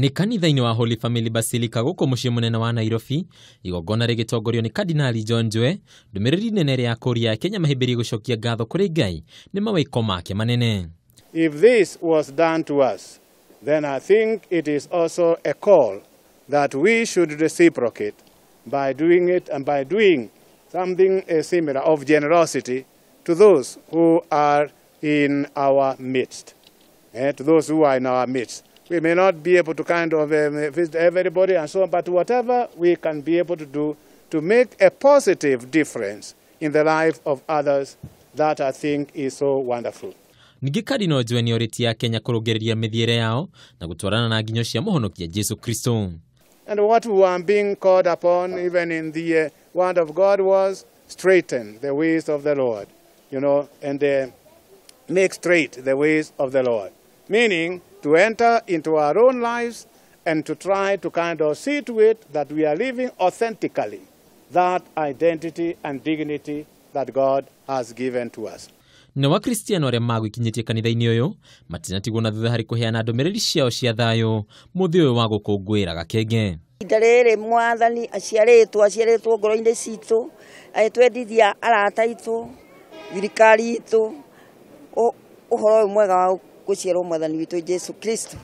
Nĩ kanitha-inĩ wa Holy Family Basilica gũkũ mũciĩ mũnene wa Nairobi, igongona rĩgĩtongorio nĩ Kardinali John Njue, ndũmĩrĩri nene ĩrĩa ya kũria Kenya mahĩmbĩrie gũcokia ngatho kũrĩ Ngai nĩ mawĩko make manene. If this was done to us, then I think it is also a call that we should reciprocate by doing it and by doing something similar of generosity to those who are in our midst. To those who are in our midst. We may not be able to kind of visit everybody and so on, but whatever we can be able to do to make a positive difference in the life of others, that I think is so wonderful. Ningĩ Cardinal Njue nĩorĩtie Akenya kũrũngĩrĩria mĩthiĩre yao na gũtwarana na nginyo cia mũhonokia Jesu Kristo. And what we were being called upon even in the word of God was straighten the ways of the Lord, you know, and make straight the ways of the Lord. Meaning to enter into our own lives and to try to kind of see to it that we are living authentically that identity and dignity that God has given to us. Na Wakristiano arĩa magwĩkinyĩtie kanitha-inĩ ũyũ matinatigwo na thutha harĩ kũheana ndũmĩrĩri ciao cia thayũ mũthĩ ũyũ wa gũkũngũĩra gakenge. Ihinda rĩrĩ mwathani aciarĩtwo ngoro-inĩ citũ, agĩtwendithia arata aitũ, thirikari itũ, ũhoro ũyũ mwega wa gũciarwo mwathani witũ Jesu Kristo,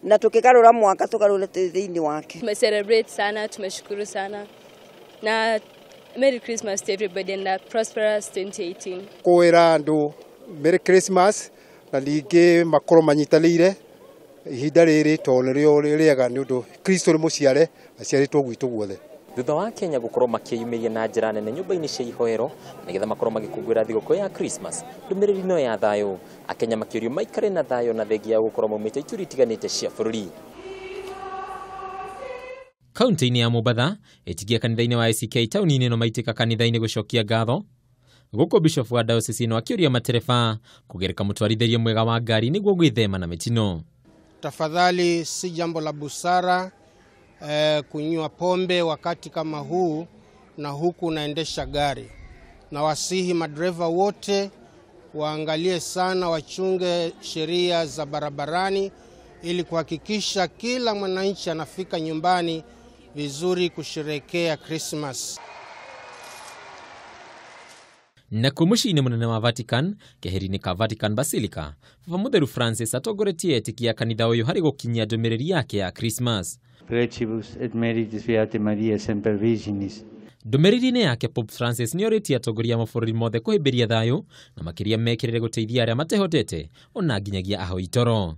na tũkĩgarũra mwaka tũgarũre thĩinĩ wake. Tumecelebrate sana, tumeshukuru sana na Merry Christmas to everybody and a prosperous 2018. Kwĩra andũ Merry Christmas na ningĩ makorwo manyitanĩire ihinda rĩrĩ tondũ nĩrĩo rĩega nĩ ũndũ Kristo nĩ mũciare aciarĩtwo gwitũ guothe. Thutha wa Kenya gũkorwo makĩyumĩria na njĩra nene nyũmba-inĩ cia ihoero nĩgetha makorwo magĩkũngũĩra thigũkũ ya Christmas, ndũmĩrĩri no ya thayũ, Akenya makĩũrio maikare na thayũ na thengia ya gũkorwo maumĩte ituri itiganĩte cia bũrũri. Kaunti-inĩ ya Mombatha, ĩtigia kanitha-inĩ wa ACK taũni-inĩ ĩno maitĩka kanitha-inĩ gũcokia ngatho. Gũkũ Bishop wa diocese ĩno akĩũria matereba kũgereka mũtwarithĩrie mwega wa ngari nĩguo gwĩthema na mĩtino. Tafadhali, si jambo la busara kunywa pombe wakati kama huu na huku unaendesha gari. Na wasihi madereva wote waangalie sana, wachunge sheria za barabarani ili kuhakikisha kila mwananchi anafika nyumbani vizuri kusherehekea Christmas. Na kuo mũciĩ-inĩ mũnene wa Vatican, keheri-inĩ ka Vatican Basilica, Baba Mũtheru Francis atongoretie etĩkia kanitha ũyũ harĩ gũkinyia ndũmĩrĩri yake ya Christmas. Precibus et meritis Beate Maria semper Virginis. Ndũmĩrĩri-inĩ yake Pope Francis nĩorĩtie atongoria a mabũrũri mothe kũhĩmbĩria thayũ na makĩria mekĩrĩre gũteithia arĩa matehotete ona nginyagia ahoi toro.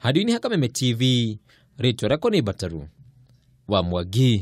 Handũ-inĩ ha Kameme TV, rĩtwa rĩakwa nĩ Bataru wa Mwangi.